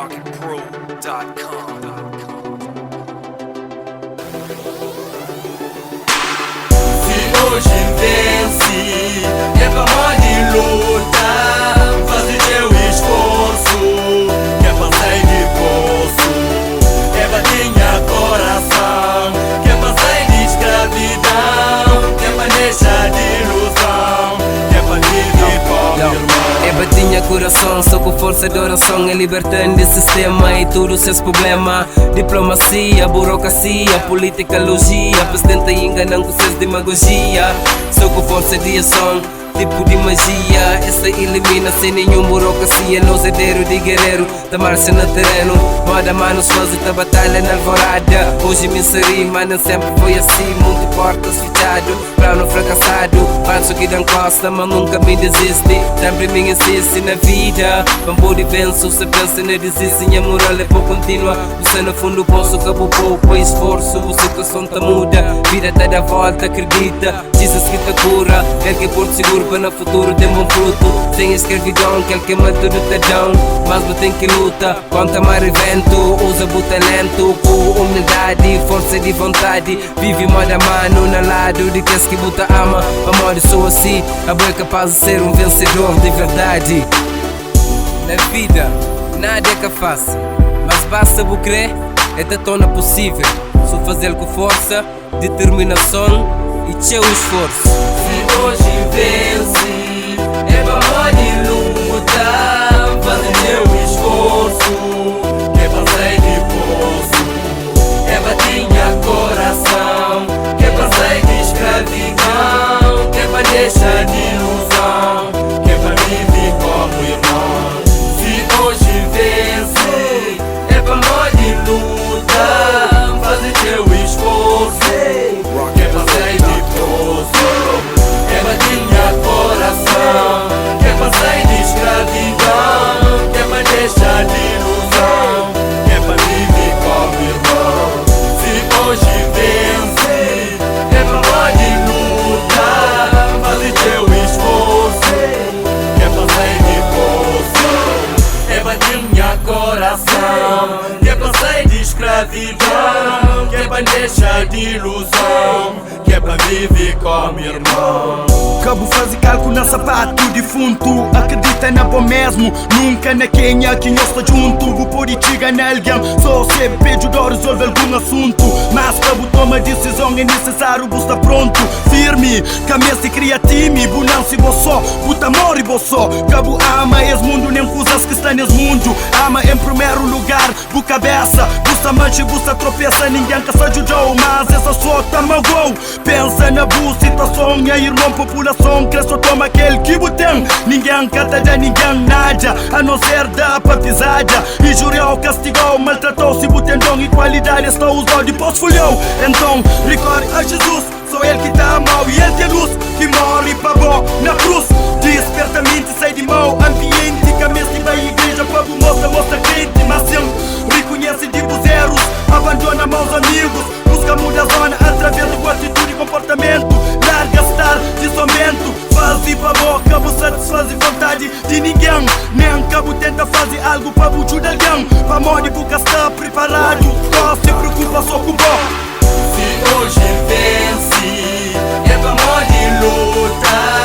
RocketPro.com. Si oji N vense é pamodi N luta, N faze txeu isforsu Ke pa sai di posu É pa tinha korason Ke pa sai di skravidon Ke pa dexa di iluzon Ke pa vive komu irmon. É batinha kurason, so ku forsa di orason É libertan di sistema i tudu ses prublema Diplomasia, burokrasia, politikalogia Pes tenta inganan ku ses dimagojia So ku forsa di ason, tipu di majia Es ta ilimina sen ninhun burokrasia Nos erderu di gereru ta marxa na terenu Moda manus faze ta batalha na alvorada Oji mi sa ri, ma nen senpri foi asi Munti portas fitxadu, planu frakasadu Falsu ki dan kosta, ma nunka mi dizisti Senpri mi insisti na vida Pa N pode vense, u sa pensa na dizisti Nha mural é pa kontinua, bu sta na fundu posu Ka bu poupa isforsu, bu situason ta muda Vida ta da volta, akredita, Jizus ki ta kura El ki é portu siguru pa na futuru ten bon frutu Sen eskravidon, kel ki é mal tudu ta dan Mas bu ten ki luta kontra mar i ventu Uza bu talentu ku umildadi, forsa di vontadi Vive moda manu na ladu di kes ki bu ta ama Pamodi so asi abo é kapaz di ser un vensedor di verdadi Na vida nada é ka fásil, mas basta bu krê é ta torna pusível Si bu faze-l ku forsa, diterminason i txeu isforsu. Si oji N vense é pamodi N luta, N faze txeu isforsu Ke pa sai di posu É pa tinha korason Ke pa sai di skravidon Ke pa dexa di iluzon Ke pa vive komu irmon Si oji N vense é pamodi N luta, N faze txeu isforsu Ke pa sai di posu É pa tinha korason Ke pa sai di skravidon Ke pa dexa di iluzon Ke pa vive komu irmon Si oji N vense é pamodi N luta, N faze txeu isforsu Ke pa sai di posu É pa tinha korason Ke pa sai di skravidon Ke pa dexa di iluzon Ke pa vive komu irmon. Ka bu faze kalku na sapatu difuntu Akredita na bo mesmu, nunka na kenha ki nhos sta djuntu Bu pode txiga na algen so se pe djuda-u rizolve algun asuntu Mas pa bu toma disizon é nisisáriu bu sta prontu Firmi, ka meste kria timi Bu nanse bo so, bu ta móre bo so Ka bu ama es mundu nen kuzas ki sta nes mundu Ama en primeru lugar bu kabésa Bu sta manxe, bu sta tropesa, ningen ka sta djuda-u Mas es sô ta magua-u Pensa na bu situason, nha irmon Populason kre sô toma kel ki bu ten Ningen ka ta da ningen nada A non ser da pa pizada Injuria-u, kastiga-u, maltrata-u Si bu ten don i kualidadi es ta uza-u dipôs fulha-u Enton, rikore a Jizus, sô El ki ta ama-u I El ki é lus, ki móre pa bo na krus Disperta menti, sai di mau anbienti Ka meste bai igreja pa bu mostra mo sta krenti Mas sin, rikunhese di bus erus Abandona maus amigus Buska muda zona através di bu atitudi i konportamentu Larga star di somentu Faze pa bo, ka bu satisfaze vontadi di ningen Nen ka bu tenta faze algu pa bu djuda algen Pamodi bu ka sta priparadu Gosi preokupa so ku bo. Si oji N vense é pamodi N luta.